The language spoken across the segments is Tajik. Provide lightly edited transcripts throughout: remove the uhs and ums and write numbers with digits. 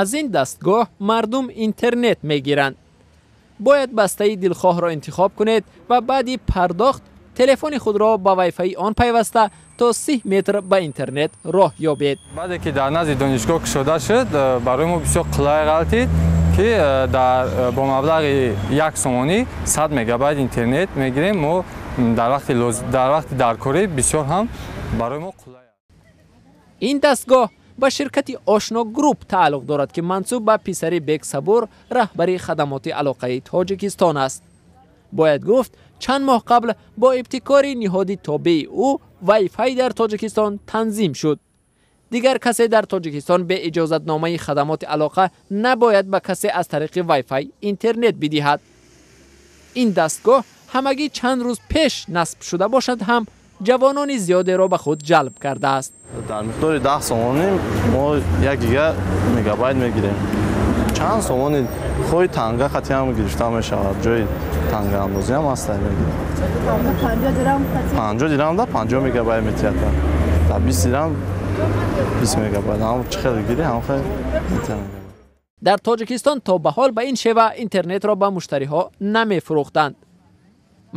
Аз ин дастгоҳ мардум интернет мегиранд. Бояд бастаи дилхоҳро интихоб кунед ва баъди пардохт телефони худро ба вайфаи он пайваста то 30 метр ба интернет роҳ ёбед. Баъде ки дар назди донишгоҳ кушода шуд, барои мо бисёр қулай ғалтид, ки дар бо маблағи 1 сомонӣ 100 мегабайт интернет мегирем. Мо дар вақти даркорӣ бисёр ҳам барои мо қулай. Ин дастгоҳ ба ширкати Ошно Групп тааллуқ дорад, ки мансуб ба писари Бек Сабур, раҳбари хадамоти алоқаи Тоҷикистон аст. Бояд гуфт, чанд моҳ қабл бо ибтикори ниҳоди тобеи ӯ вайфай дар Тоҷикистон танзим шуд. Дигар касе дар Тоҷикистон бе иҷозатномаи хадамоти алоқа набояд ба касе аз тариқи вайфай интернет бидиҳад. Ин дастгоҳ ҳамагӣ чанд рӯз пеш насб шуда бошад ҳам, ҷавонони зиёдеро ба худ ҷалб кардааст. Дар миқдори 10 сомонӣ мо 1 гига мегабайт мегирем. Чанд сомони хоҳи, танга қатиам гирифта мешавад, ҷои тангаандозиам ҳаста, мегирем. 50 дирам да 50 мегабайт метиҳад, дар 20 дирам 20 мегабайт. Ҳам чӣ хеле гирӣ, ҳам хел метиҳад. Дар Тоҷикистон то ба ҳол ба ин шева интернетро ба муштариҳо намефурӯхтанд.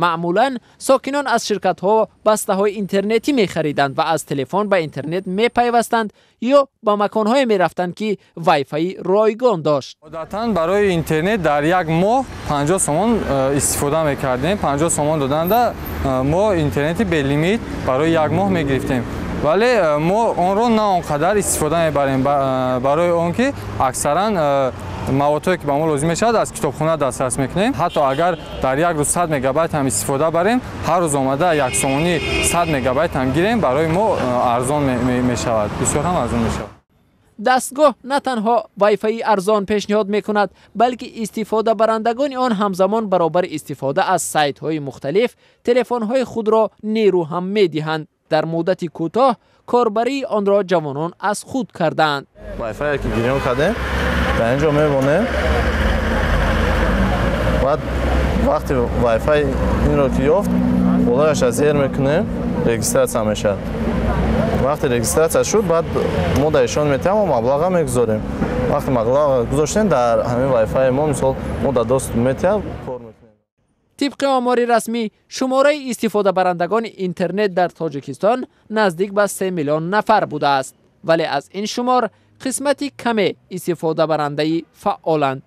Маъмулан сокинон аз ширкатҳо бастаҳои интернетӣ мехариданд ва аз телефон ба интернет мепайвастанд ё ба маконҳое мерафтанд, ки вайфаи ройгон дошт. Одатан барои интернет дар як моҳ 50 сомон истифода мекардем. 50 сомон доданда мо интернети белимит барои як моҳ мегирифтем, вале мо онро на он қадар истифода мебарем, барои он ки аксаран маводҳое, ки ба мо лозим мешавад, аз китобхона дастрас мекунем. Ҳатто агар дар як рӯз 100 мегабайт ҳам истифода барем, ҳар рӯз омада 1 сомонӣ 100 мегабайт ҳам гирем, барои мо арзон мешавад, бисёр ҳам арзон мешавад. Дастгоҳ на танҳо вайфаи арзон пешниҳод мекунад, балки истифодабарандагони он ҳамзамон баробари истифода аз сайтҳои мухталиф телефонҳои худро нерӯ ҳам медиҳанд. Дар муддати кӯтоҳ корбарии онро ҷавонон аз худ кардаанд. Вайфае ки гирён кардем, дар ин ҷо мемонем. Баъд вақти вайфай инро ки ёфт, болояша зер мекунем, регистрация мешавад. Вақте регистрация шуд, баъд мо дар ишон метиҳам, мо маблаға мегузорем. Вақте маблаға гузоштем, дар ҳамин вайфаи мо, мисол, мо дар доступ метиҳам, кор мекунем. Тибқи омори расмӣ, шумораи истифодабарандагони интернет дар Тоҷикистон наздик ба 3 миллион нафар будааст, вале аз ин шумор қисмати каме истифодабарандаи фаъоланд.